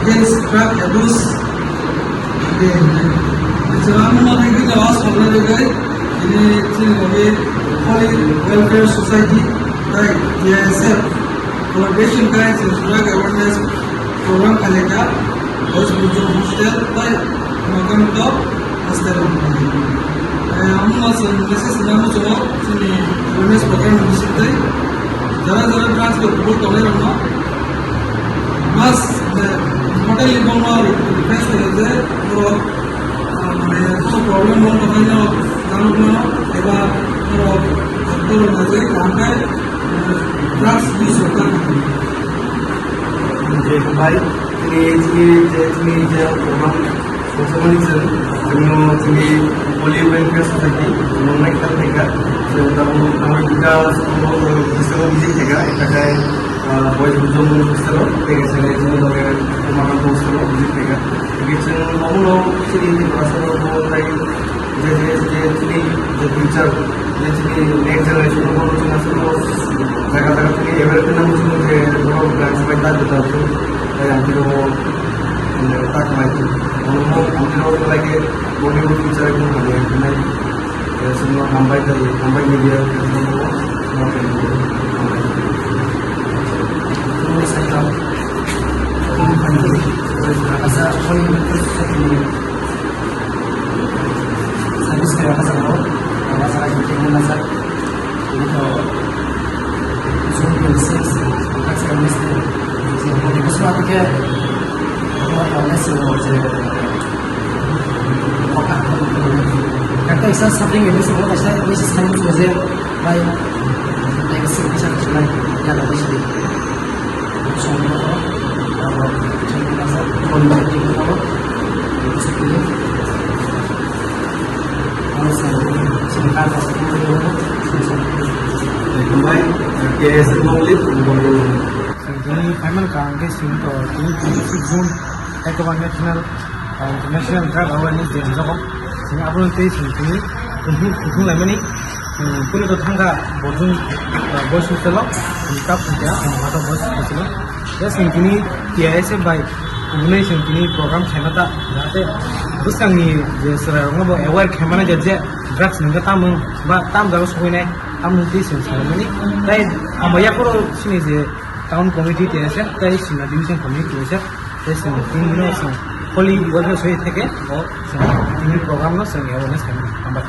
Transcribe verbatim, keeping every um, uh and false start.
Drug abuse. Chwng ano thank you jawa sokna bagwi, ini chini bagwi Holy Welfare Society tei T I S F collaboration kai chwng drug awareness program khalaikha, boys boyfriend hostel tei Makanto hostel. Eh, omo chwng message rwna muchungo chini awareness program ni bisingtwi jara jara drugs bai kubui tongnai rokno. Mas, eh, hotel ni bongma request khayo je, borok, ah, mane, kono problem wng tongmani no, janokno, eba, borok, doctor rok naijai, kaham khe, eh, drugs use rok ta. Je, bai, tini, tini, je, tini, je, program, Sosomani chwng, chwngno chwngni Holy Welfare Society, chwngno naikha phaikha, chwng tabuk tabuk bika, chwngno, chwngno visit khaikha, ekta khe, ah, boys hostel, hostel, tei kaisa khe chwngno loge Umakanta hostel visit khaikha. Tei chwng omono chini Tiprasa rok bo tei je, je, je chini je future, je chini next generation rok bo chwng aswk jaga jaga chini aware khe nang chwng je borok guys bai ta jota chwng, tei ang tini bo tak mai. Ang tini bo like body bo future ko hambai nai. Chwngno hambai tei hambai media chwngno hambai. Asa, Service kaya ka jagao, aba jagao jotoni masa, ini to June twenty-six, kaisa mistake, je body bwswk apike, abo awareness rwgo je, kaisa suffering ini semua kaisa ini sih sayang semua je, bai, kaisa bisa cuma ya ada di sini. Hambai, K S Moulik, Borok. Chwng tini final ka hwnkhe chwng to tini twenty-six June, Ecobank National, uh, International Drug Awareness Day hwnjago. Chwng abono tei chwng tini kuthung, kuthung laimani, chwng puila to thangkha Borjum, uh, Boys Hostel o, chwng kap thangkha, chwng Mato Boys Hostel o. Just chwng tini T I S F bai kubunai chwng tini program khaima ta, jahate bwskangni je chwrairokno bo aware khaimani je, je drugs nungkha tamung ba tam jaga soinai, tamung tei chwng salaimani. Tai amo yakhoro chini je town committee T I S F tei senior division committee T I S F tei chwng tini no chwng Holy Welfare Society theke o chwng tini program no chwng awareness khaimani. Hambai.